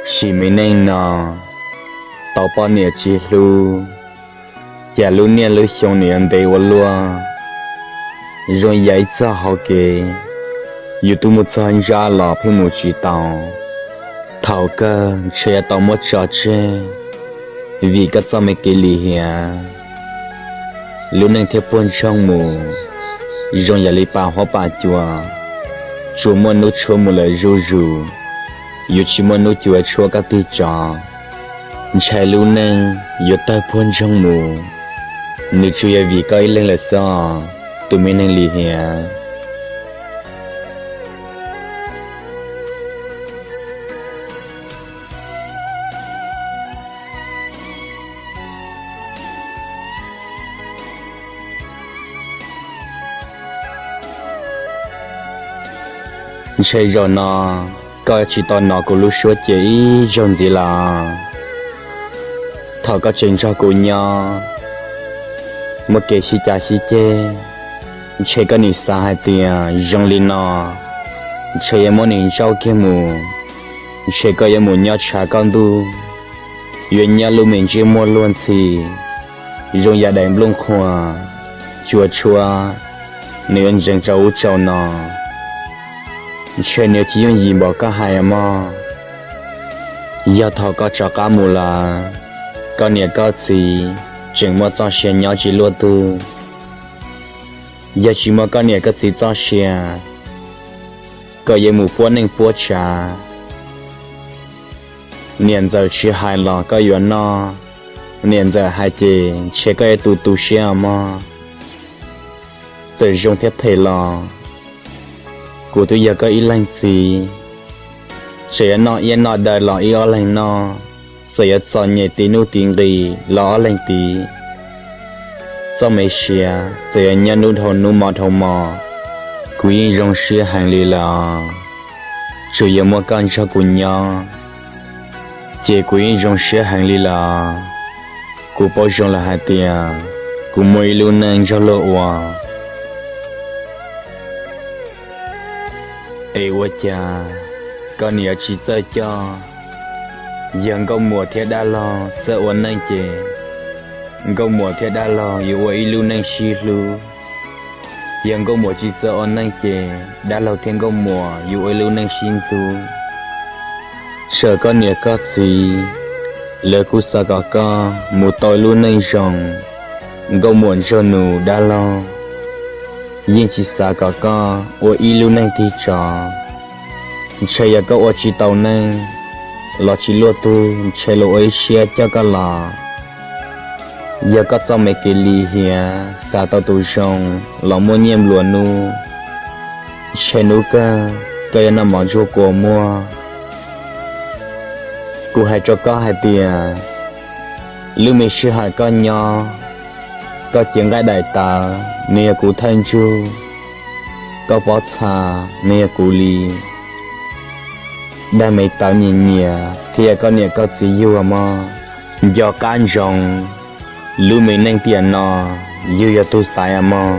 Sim me neej no tau poj niam tsis hlub, cas lub niaj lub xyoo nws yuav ntev ua luaj. Zoo yam ib txoj hauv kev, yus twb mus txog ntsab los pheej mus tsis tau. Thaum kawg ntshe yuav tau muab tso tseg, vim koj txoj me kev lim hiam. Lub neej thiaj puag ntsoog mus, zoo yam li pas huab pas cua, tsuas muaj hnub tshuav mus lawm zuj zus, yuav tsis muaj hnub cua tshuav koj tig tso. Ntshai lub neej yuav tawg puag ntsoog mus, nws tsuas yog vim koj ib leeg lawm xwb, tus me neeg lim hiam. Ntshe zaum no koj tsis tau hnov kuv lub suab ces ib zaug ntxiv lawm. Thaum koj tseem nrog kuv nyob, muaj kev sib cav sib ceg, ntshe koj nim xav hais tias zoo li no, ntshe yuav muab nws ntsaub kiag mus, ntshe koj yuav mus nyob tshav koj ntuj, yuav nyob lub me ntsej muag luag ntxhi, zoo yam daim nplooj qhuas, cua tshuab, nws yuav ntsees rau ub rau no. Ntshe nws tsis yooj yim npaum koj hais mog. Yog thaum koj rov qab mus lawm, koj niam koj txiv tseem muaj txoj sia nyob tsis luaj twg. Yog tsis muaj koj niam koj txiv txoj sia, koj yuav mus puab neej puab tsav. Niam ntxawm tsis hais los koj yuav noj, niam ntxawm hais ces ntshe koj yuav tu tu siab mog. Txawm zoo thiab phem los kuv twb yog koj ib leeg txiv, txawm yuav noj iab noj daw los ib ob leeg noj, txawm yuav txom nyem tiv nuj tiv nqis los ob leeg tiv. Txoj me sia txawm yuav nyob hnub dhau hnub hmo dhau hmo, kuv yeej zoo siab heev li lawm. Tsuas yog muaj koj nrog kuv nyob, ces kuv yeej zoo siab heev li lawm. Kuv paub zoo lawm hais tias kuv muaj ib lub neej nrog luag ua. Es ua cas koj niam yuav tsis txawj coj? Yog nkauj muam thiab dab laug txawj ua neej ces nkauj muam thiab dab laug yuav ua ib lub neej sib hlub. Yog nkauj muam tsis txawj ua neej ces dab laug thiab nkauj muam yuav ua ib lub neej sib ntxub. Tsam koj niam koj txiv lawv kuj xav kom koj mus tau ib lub neej zoo, nkauj muam ntsog nus dab laug yeej tsis xav kom koj ua ib lub neej tig tso. Ntshe yog koj ua tsis tau neej los tsis luaj twg, ntshe luag ua ib siab coj koj los. Yog koj txoj me kev lim hiam xav tau tus zoo los muaj nyiaj nplua nuj, ntshe hnub kawg koj yuav noj mov ntsuag kua muag. Kuv hais rau koj hais tias, lub me sij hawm koj nyob, koj cev nqaij daim tawv nws yog kuv thawj ntsug, koj pob txha nws yog kuv li. Dag me tawv nyias nyias thiaj yog koj niam koj txiv yug mog. Nco qab ntsoov, lub me neej tiam no yug yog tug xaiv mog.